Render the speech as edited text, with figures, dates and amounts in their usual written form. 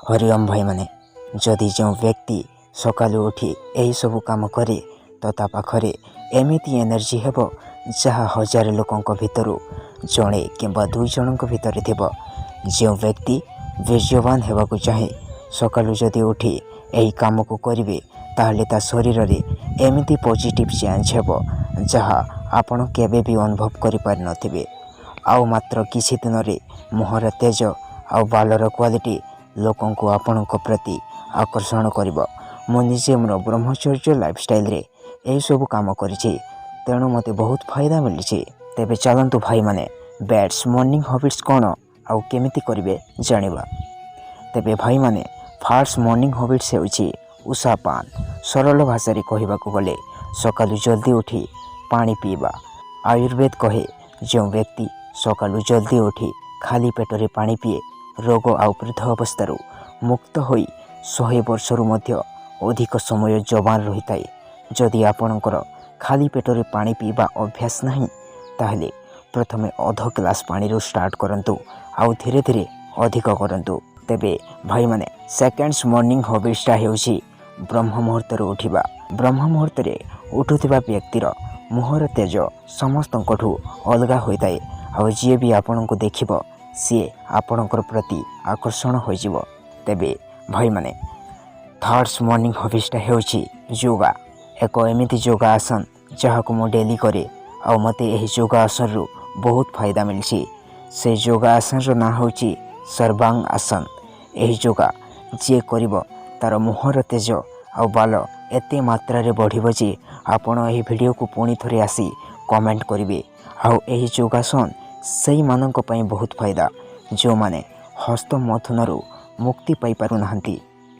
ହରିଓମ ଭାଇମାନେ, ଯଦି ଯେଉଁ ବ୍ୟକ୍ତି ସକାଳୁ ଉଠି ଏହିସବୁ କାମ କରେ, ତ ତା ପାଖରେ ଏମିତି ଏନର୍ଜି ହେବ ଯାହା ହଜାରେ ଲୋକଙ୍କ ଭିତରୁ ଜଣେ କିମ୍ବା ଦୁଇ ଜଣଙ୍କ ଭିତରେ ଥିବ। ଯେଉଁ ବ୍ୟକ୍ତି ବୀର୍ଯ୍ୟବାନ ହେବାକୁ ଚାହେଁ, ସକାଳୁ ଯଦି ଉଠି ଏହି କାମକୁ କରିବେ, ତାହେଲେ ତା ଶରୀରରେ ଏମିତି ପଜିଟିଭ୍ ଚେଞ୍ଜ ହେବ ଯାହା ଆପଣ କେବେ ବି ଅନୁଭବ କରିପାରିନଥିବେ। ଆଉ ମାତ୍ର କିଛି ଦିନରେ ମୁହଁର ତେଜ ଆଉ ବାଲର କ୍ୱାଲିଟି ଲୋକଙ୍କୁ ଆପଣଙ୍କ ପ୍ରତି ଆକର୍ଷଣ କରିବ। ମୁଁ ନିଜେ ମୋର ବ୍ରହ୍ମଚର୍ଯ୍ୟ ଲାଇଫଷ୍ଟାଇଲରେ ଏହିସବୁ କାମ କରିଛି, ତେଣୁ ମୋତେ ବହୁତ ଫାଇଦା ମିଳିଛି। ତେବେ ଚାଲନ୍ତୁ ଭାଇମାନେ, ବେଷ୍ଟ ମର୍ଣ୍ଣିଂ ହବିଟ୍ସ କ'ଣ ଆଉ କେମିତି କରିବେ ଜାଣିବା। ତେବେ ଭାଇମାନେ, ଫାର୍ଷ୍ଟ ମର୍ଣ୍ଣିଂ ହବିଟ୍ସ ହେଉଛି ଉଷାପାନ। ସରଳ ଭାଷାରେ କହିବାକୁ ଗଲେ ସକାଳୁ ଜଲ୍ଦି ଉଠି ପାଣି ପିଇବା। ଆୟୁର୍ବେଦ କହେ, ଯେଉଁ ବ୍ୟକ୍ତି ସକାଳୁ ଜଲ୍ଦି ଉଠି ଖାଲି ପେଟରେ ପାଣି ପିଏ, ରୋଗ ଆଉ ବୃଦ୍ଧ ଅବସ୍ଥାରୁ ମୁକ୍ତ ହୋଇ 100 ବର୍ଷରୁ ମଧ୍ୟ ଅଧିକ ସମୟ ଯବାନ ରହିଥାଏ। ଯଦି ଆପଣଙ୍କର ଖାଲି ପେଟରେ ପାଣି ପିଇବା ଅଭ୍ୟାସ ନାହିଁ, ତାହେଲେ ପ୍ରଥମେ ଅଧ ଗ୍ଲାସ୍ ପାଣିରୁ ଷ୍ଟାର୍ଟ କରନ୍ତୁ ଆଉ ଧୀରେ ଧୀରେ ଅଧିକ କରନ୍ତୁ। ତେବେ ଭାଇମାନେ, ସେକେଣ୍ଡ ମର୍ଣ୍ଣିଂ ହବିଟ୍ସଟା ହେଉଛି ବ୍ରହ୍ମ ମୁହୂର୍ତ୍ତରୁ ଉଠିବା। ବ୍ରହ୍ମ ମୁହୂର୍ତ୍ତରେ ଉଠୁଥିବା ବ୍ୟକ୍ତିର ମୁହଁର ତେଜ ସମସ୍ତଙ୍କଠୁ ଅଲଗା ହୋଇଥାଏ ଆଉ ଯିଏ ବି ଆପଣଙ୍କୁ ଦେଖିବ, ସିଏ ଆପଣଙ୍କର ପ୍ରତି ଆକର୍ଷଣ ହୋଇଯିବ। ତେବେ ଭାଇମାନେ, ଥାର୍ଡ଼ ମର୍ଣ୍ଣିଂ ହବିଟ୍ସଟା ହେଉଛି ଯୋଗା। ଏକ ଏମିତି ଯୋଗା ଆସନ ଯାହାକୁ ମୁଁ ଡେଲି କରେ ଆଉ ମୋତେ ଏହି ଯୋଗା ଆସନରୁ ବହୁତ ଫାଇଦା ମିଳିଛି। ସେ ଯୋଗା ଆସନର ନାଁ ହେଉଛି ସର୍ବାଙ୍ଗ ଆସନ। ଏହି ଯୋଗା ଯିଏ କରିବ, ତା'ର ମୁହଁର ତେଜ ଆଉ ବାଲ ଏତେ ମାତ୍ରାରେ ବଢ଼ିବ ଯେ ଆପଣ ଏହି ଭିଡ଼ିଓକୁ ପୁଣି ଥରେ ଆସି କମେଣ୍ଟ କରିବେ। ଆଉ ଏହି ଯୋଗାସନ ସେଇମାନଙ୍କ ପାଇଁ ବହୁତ ଫାଇଦା ଯେଉଁମାନେ ହସ୍ତମୈଥୁନରୁ ମୁକ୍ତି ପାଇପାରୁନାହାନ୍ତି।